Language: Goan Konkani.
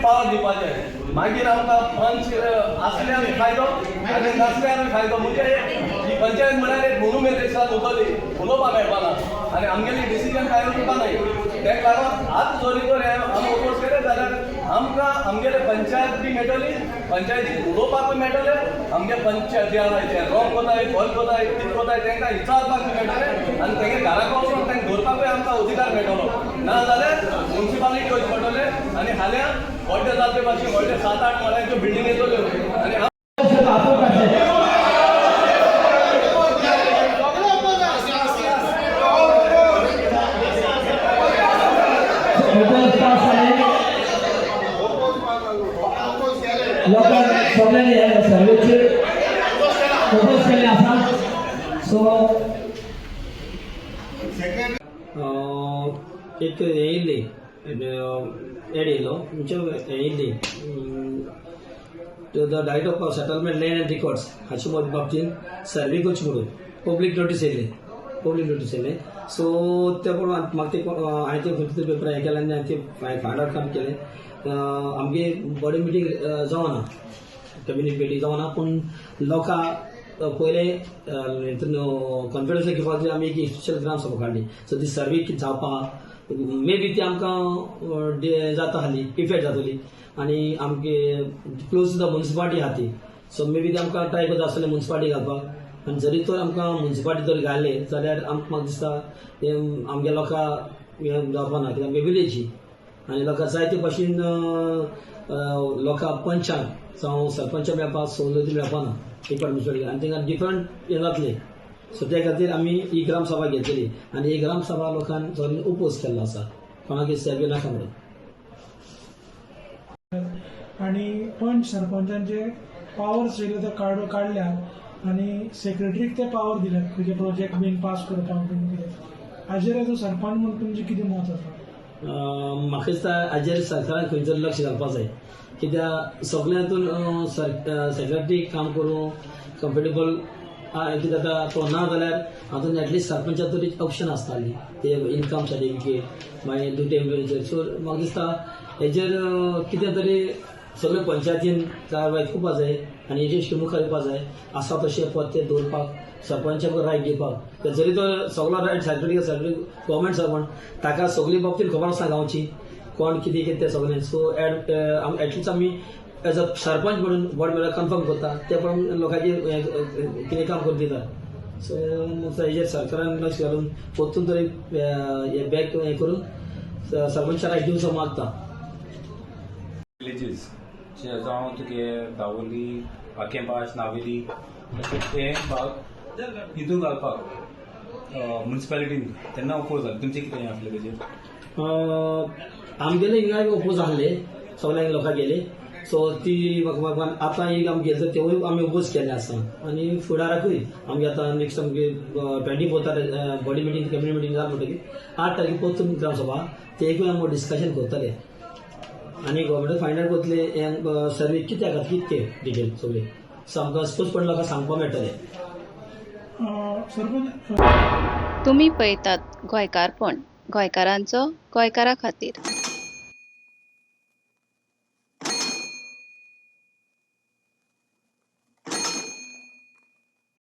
पावर दिवपाचें. मागीर आमकां पंच आसल्यार फायदो आनी नासल्यार फायदो. म्हणजे ही पंचायत म्हळ्यार एक म्हणून मेरेन उरतली, उलोवपाक मेळपाना आनी आमगेली डिसिजन कांय उरपा नाय. तेका लागून आतां जरी तर हें आमी ओपोज केलें जाल्यार आमकां आमगेले पंचायत बी मेळटली, पंचायतीक उलोवपाकूय मेळटलें, आमगे पंचायत जे आसा जे रॉंग कोताय, बरें कोताय, कितें कोताय तांकां विचारपाक बी मेळटलें आनी तेंगे घराक वचून तांकां धरपाकूय आमकां अधिकार मेळटलो. ना जाल्यार मुन्सिपालिटी वचचें पडटलें आनी फाल्यां व्हडले जातले भाशेन व्हडले 7-8 माळ्यांच्यो बिल्डींग येतल्यो आनी ओपोज पास जाले. लोकांक सगळ्यांनी ह्या सर्वेचेर ओपोज केल्लें आसा. सो एक हें येयल्ली, एड येयलो म्हणजे हें येयल्ली, the right of settlement land and records हाचे बाबतींत सर्वे करची म्हणून पब्लीक नोटीस येयली, पब्लीक नोटीस येयली. सो ते प्रमाण म्हाका ते हांवें ते खंयचे तरी पेपर हें केलें आनी हांवें ते फायंड आवट काम केलें. आमगे बॉडी मिटींग जावना, कॅबिनेट मिटींग जावना, पूण लोकां पयले हितून कॉन्फिडन्स घेवपाक खातीर आमी एक स्पेशल ग्राम सभा काडली. सो ती सर्वे कितें जावपा, मे बी ती आमकां जाता आहली, इफेक्ट जातली आनी आमगे क्लोज टू the municipality आहा ती. सो मे बी ती आमकां ट्राय करता आसतले मुन्सिपालिटी घालपाक. आनी जरी तर आमकां मुन्सिपालिटी जर घाले जाल्यार आमकां म्हाका दिसता हें आमगे लोकां हें जावपा ना, कित्याक आमगे विलेजी आनी लोकां जायते भाशेन लोकां पंचांक जावं सरपंचा मेळपाक सवलती मेळपा ना एक मुन्सिपालिटी आनी तांकां डिफरंट हें जातलें. सो त्या खातीर आमी ही ग्रामसभा घेतलेली आनी ही ग्रामसभा लोकांक सगळ्यांनी ओपोज केल्लो आसा, कोणाक सर्वे नाका म्हणून. आनी पंच सरपंचांचे पावर्स येयले ते काडल्यात आनी सेक्रेटरीक ते पावर दिल्यात खंयचे प्रोजेक्ट बीन पास करपाक बीन कितें. हाजेर एज अ सरपंच म्हूण तुमचें कितें मत आसा? म्हाका दिसता हाजेर सरकारान खंय तरी लक्ष घालपाक जाय, कित्याक सगळ्या हातून सेक्रेटरी काम करूं कम्फर्टेबल कितें जाता तो ना जाल्यार हातून एटलिस्ट सरपंचा तरी ऑप्शन आसताली ते इनकम सर्टिफिकेट, मागीर दुटे. सो म्हाका दिसता हेजेर कितें तरी सगळे पंचायतीन कारवाय करपा जाय आनी हेजेर मुखार येवपा जाय. आसा तशें पद ते दवरपाक सरपंचाक रायट दिवपाक. जरी तो सगलो right secretary, secretary government servant, ताका सगळी बाबतीन खबर आसता गांवची कोण कितें कितें तें सगळें. सो एटलिस्ट आमी एज अ सरपंच म्हणून बोर्ड मेळ्यार कन्फर्म करता, ते प्रमाण लोकांचे कितें काम करून दिता. सो हेजेर सरकारान लक्ष घालून परतून तरी हे बॅक हें करून सरपंचा रायट दिवचो मागता. विलेजीस जावं तुगे दावोली, आकेंबाश, नावेली अशे हे भाग हितून घालपाक मुन्सिपालिटीन तेन्ना ओपोज जालें. तुमचें कितें आसलें तेजेर? आमगेले हिंगा ओपोज आहले सगळ्यांक लोकां गेले. सो ती म्हाका आतां एक आमी गेले तेवूय आमी ओपोज केल्ले आसा आनी फुडाराकूय आमगे आतां नेक्स्ट आमगे 24 बॉडी मिटींग, कॅबिनेट मिटींग जाल म्हणटकीर 8 तारखे परतून ग्रामसभा, तेकूय आमी डिस्कशन करतले आनी गव्हर्मेंट फायंड आवट करतले हें सर्वे कित्याक खातीर, कितें डिटेल सगळें. सो आमकां स्पश्टपण लोकांक सांगपाक मेळटलें. सरपंच. तुमी पळयतात गोंयकारपण, गोंयकारांचो गोंयकारा खातीर.